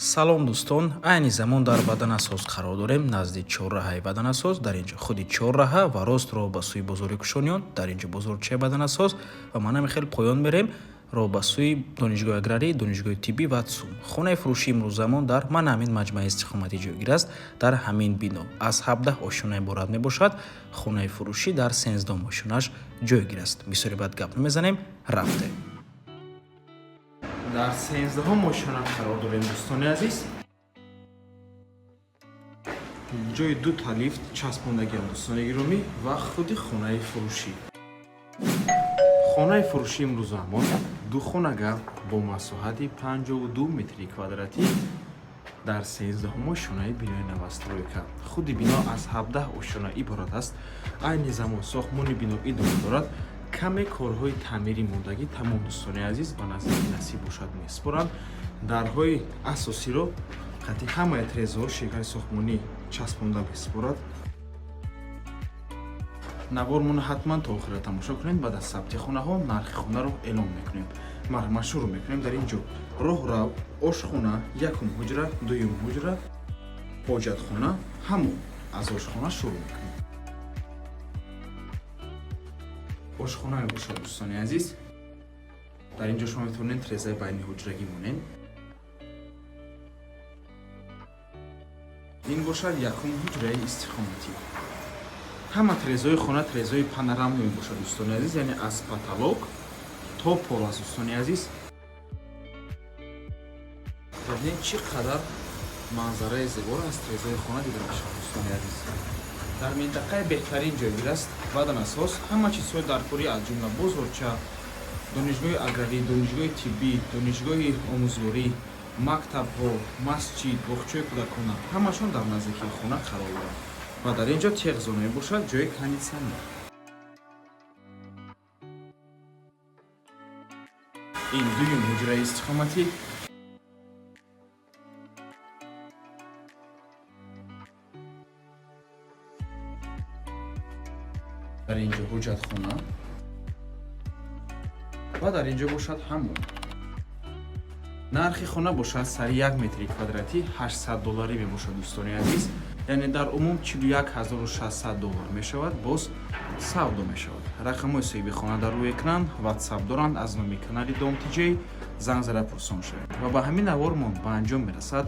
Салом, дӯстон! Айни замон дар Баданасоз қарор дорем, назди чорраҳаи Баданасоз. Дар ин ҷо худи чорраҳа ва рост роҳ ба сӯи бозори Кушониён, дар ин ҷо бозорчаи Баданасоз ва мана хел поён мерем, роҳ ба сӯи донишгоҳи аграрӣ, донишгоҳи тиббӣ ва ЦУМ. Хонаи фурӯшии имрӯзамон дар мана ҳамин маҷмӯаи истиқоматӣ ҷойгир аст. Дар ҳамин бино аз 17 ошёна иборат мебошад. Хонаи фурӯшӣ дар 13-ум ошёнаш ҷойгир аст. Бисёре баъд гап намезанем, рафтем. Дар 13-ум ошёна қарор дорем, дӯстони азиз. Ҷои дута лифт часпондагиам, дӯстони гиромӣ, ва худи хонаи фурӯшӣ. Хонаи фурӯшии имрӯзаамон духонага бо масоҳати 52 метри квадратӣ дар 13-ум ошёнаи бинои новостройка. Худи бино аз 17 ошёна иборат аст. Айни замон сохтмони бино идома дорад, каме корҳои таъмирӣ мондагӣ, тамом, дӯстони азиз, ба наздики насиб бошад, месупоранд. Дарҳои асосиро қатъи ҳамаи трезаҳо ширкати сохтмонӣ часпонда месупорад. Навормонро ҳатман то охира тамошо кунед. Баъд аз сабти хонаҳо нархи хонаро эълон мекунем. Марҳамат, шурӯъ мекунем. Дар ин ҷо роҳрав, ошхона, якум ҳуҷра, дуюм ҳуҷра, ҳоҷатхона, ҳамон. Аз ошхона шурӯъ мекунем. Ошхона мебошад, дӯстони азиз. Дар ин ҷо шумо метавонед трезаи байни ҳуҷрагӣ монед. Ин бошад якум ҳуҷраи истиқоматӣ. Ҳама трезаҳои хона трезаҳои панорамӣ мебошад, дӯстони азиз, яъне аз потолок то пол аст, дӯстони азиз. Бибинед, чӣ қадар манзараи зеборо аз трезаи хона дида мешавад, дӯстони азиз. Дар минтақаи беҳтарин ҷойгир аст, Баданасоз. Ҳама чизҳои даркорӣ, аз ҷумла бозорча, донишгоҳи аграрӣ, донишгоҳи тиббӣ, донишгоҳи омӯзгорӣ, мактабҳо, масҷид, боғчаи кӯдакона ҳамашон дар наздикии хона қарор доранд. Ва дар ин ҷо техзона мебошад, ҷои кондитсионер. Ин дуюм ҳуҷраи истиқоматӣ. Дар ин ҷо ҳуҷҷатхона ва дар ин ҷо бошад ҳамом. Нархи хона бошад сари 1 метри квадратӣ 800 долларӣ мебошад, дӯстони азиз, яъне дар умум 41 600 доллар мешавад, боз савдо мешавад. Рақамҳои соҳиби хона дар рӯи экран, Ватсап доранд. Аз номи канали Дом Тиҷей занг зада пурсон шавед. Ва ба ҳамин навормон ба анҷом мерасад.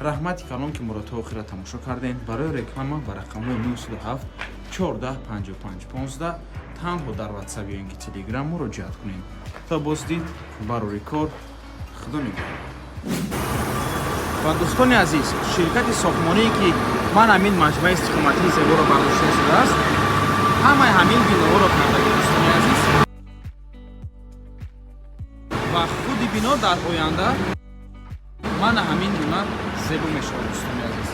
Раҳмати калон, ки моро то охира тамошо кардем. Барои реклама ба рақамҳои 907 14 55 15 танҳо дар Ватсап ё ин ки Телеграм муроҷиат кунед. То боздид, барори кор, Худо нигаҳбон. Ва дӯстони азиз, ширкати сохтмоние, ки ман ҳамин маҷмӯаи истиқоматии зеборо бардошта шудааст, ҳамаи ҳамин биноҳоро кардагӣ, дӯстони азиз. Ва худи бино дар оянда мана ҳамин гуна зебо мешавад, дӯстони азиз.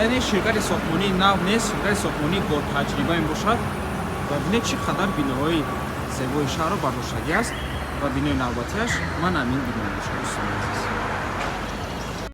Яъне ширкати сохтмонии нав нест, ширкати сохтмонӣ бо таҷриба мебошад. Ва бинед, чӣ қадар биноҳои зебои шаҳрро бардоштагӣ аст. Ва бинои навбатиаш ман ҳамин бино мебошад, дӯстони.